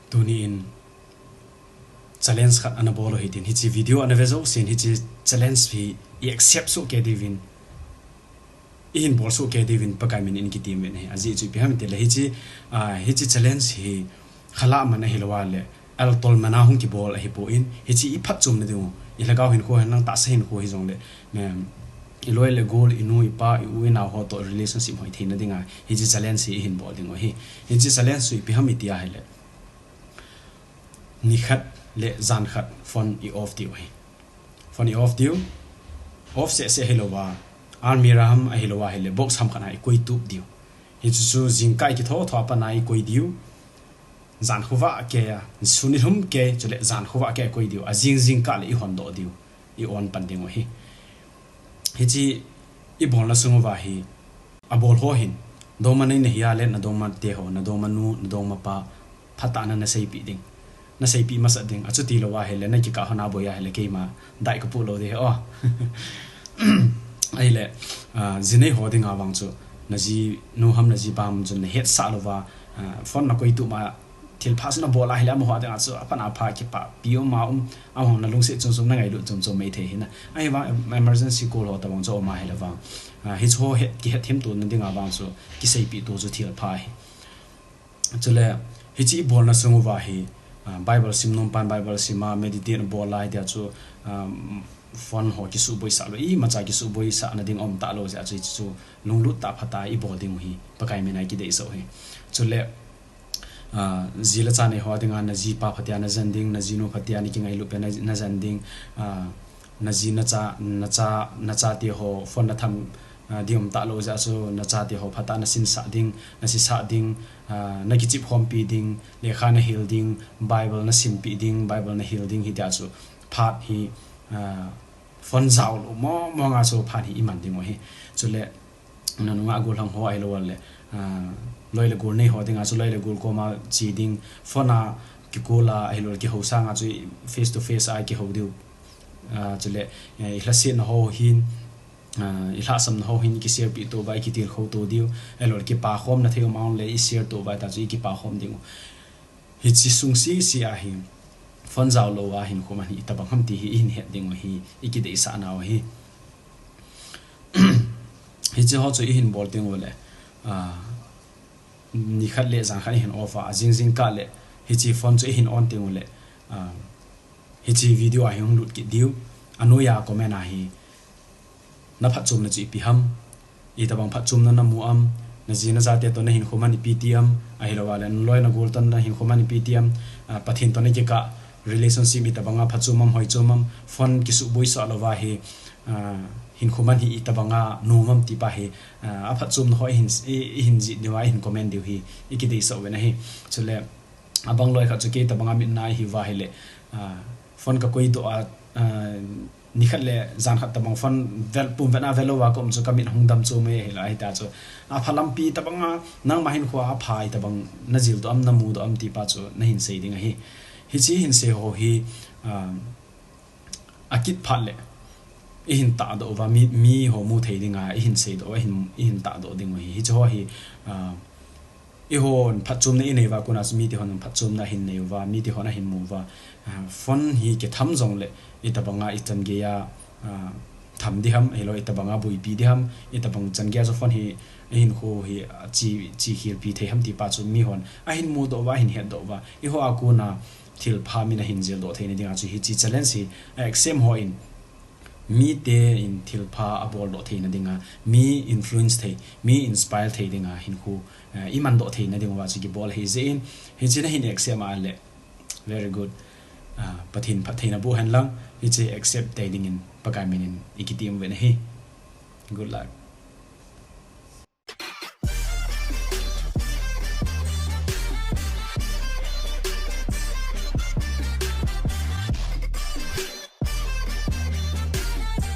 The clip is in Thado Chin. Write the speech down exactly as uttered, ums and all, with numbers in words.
Tuni in challenge khat ana bol u hitin, hiche video ana ve jousen hiche challenge hi i accept soh kei diuvin, i hin bol soh kei diuvin Pakai min in kitem uvin ahi. Ajeh chu ipi ham itile hiche, ah, hiche challenge hi khalah man ahilou a le, altol man a hung kibol ahipon, hiche i phatchomna diu, i lhagao hinkho hen lang, tahsa hinkho hijongle, i loi le gol, i nu, i pa, i u, i nao ho toh relationship hoi theina dinga hiche challenge hi i hin bol diu ahi. Hiche challenge chu ipi ham iti ahile, nikhat le jan khat phone i off diu ahi. Phone i off diu, off seh seh hilou a, almirah ham ahilou ahile, box ham khat a i koi tup diu. Hichu chu jingkah i kitho tho a pat a i koi diu. Jan khovah kei a, sun i lhum kei, chule jan khovah kei a i koi diu. Ajing jingkah le i hon doh diu, i on pan diu ahi. Hiche i bolna sung uva hi, abol ho hin, dongma nei nahi a le, na dongma te ho, na dongma nu, na dongma pa, phatah a na seipeh ding. Na seipeh masat ding. Achuti lou ahile, na kikah ho na boi ahile, keima dai ka pu lou ding ahi. Ahile, ah, ji nei ho dinga vang chu, na jinu ham, na jipa ham chun na hetsah louva, ah, phone na koi tup ma, thilpha chu na bol ahile, amaho dinga chu apha na pha, kipahpi um a um, amaho na lungset chom chom, na ngailut chom chom mai thei ahi na. Ahivang em-, emergency call ho tabang chu um ahile vang, ah, hiche ho het, kihet themtona dinga vang chu, kiseipeh to chu thilpha ahi. Chule, hiche i bolna sung uva hi, ah, Bible sim nom pan Bible sim a, meditate bol a, hitia chu, ah, phone ho kisuhboisah lou, imacha kisuhboisahna ding um talou jeh a chu, hiche chu lunglut tah phat a i bol diu hi, Pakai min a i kideisah u ahi. Chule, ah, ji le cha nei ho dinga, na jipa phatea na jen ding, na jinu phatea na kingailut pea na, na jen ding, ah, na ji, na cha, na cha, na chate ho phone na tham, ah, ding um talou jeh a chu, na chate ho phatah a na sinsah ding, na sisah ding, ah, na kichep khompi ding, lekha na hil ding, Bible na simpeh ding, Bible na hil ding, hitia chu phat hi, ah, phone jao lou mong mong a chu phat hi i man diu ahi. Chule, na nungah gollhang ho ahilou le, ah, loi le gol nei ho dinga chu loi le gol koma che ding, phone a kikol a ahilou le kihou sanga chu face to face a kihou diu. Ah, chule, eh, i lhasetna ho hin, ah, i lhahsamna ho hin i kishare peh to uva, i kitilkhou to diu. Ahilou le kipa khomna thei um a um le i share to uva, hita chu i kipa khom diu. Hiche sung sese a hi, phone jao lou a hinkho man hi itabang ham ti hi i hin het diu ahi, i kideisah nau ahi. Hiche ho chu i hin bol diu le, ah, nikhat le jan khat i hin off a, ajing jingkah le hiche phone chu i hin on diu le, ah, hiche video a hi hung lut kit diu, anoiya comment a hi, na phatchomna chu ipi ham, itabang phatchomna na mu am, na ji na chate toh na hinkho man ipi ti am, ahilou le na loi na gol toh na hinkho man ipi ti am, ah, Pathen toh na kikah relationship itabang a phatchom am, hoichom am, phone kisuhboisah louva hi, ah, hinkho man hi itabang a nom am ti pa hi, ah, aphatchomna ho i hin, i, i hin jih diu a, i hin comment diu hi, i kideisah uvin ahi. Chule, abang loi khat chu kei tabang a mit na i hi uva ahile, ah, phone ka koi doh a, ah, nikhat le jan khat tabang phone vel, pum vet na vel louva ka um chu ka mit hung dam chu mai ahile, hita chu apha lampi tabang a, nangma hinkho a apha itabang na jil doh am, na mu doh am ti pa chu na hin sei ding ahi. Hiche hin sei ho hi, ah, akit phat le i hin tahdoh uva, mi, mi ho mu thei dinga i hin seidoh uva, i hin, i hin tahdoh diu ahi. Hiche ho hi, ah, eihon phatchomna i nei uva, kona chu mite hon phatchomna ahin nei uva, mite hon ahin mu uva. Ah, phone hi kitham jongle, itabang a i chan gei a, ah, tham ding ham, ahilou itabang a boipi ding ham, itabang chan gei a chu phone hi, i hinkho hi, ah, che, che khel pi thei ham ti pa chu mihon ahin mudoh uva, ahin hetdoh uva. Eiho a kona thilpha min ahin jil doh theina dinga chu hiche challenge hi, ah, exam ho in, mite in thilpha abol doh theina dinga, mi influence thei, mi inspire thei dinga hinkho, eh, i man doh theina diuva chu kibol ahi jeh in, hiche na hin accept a le, very good. Ah, Pathen phattheina boh hen lang, hiche accept tei dingin Pakai min in i kitem uvin ahi. Good luck.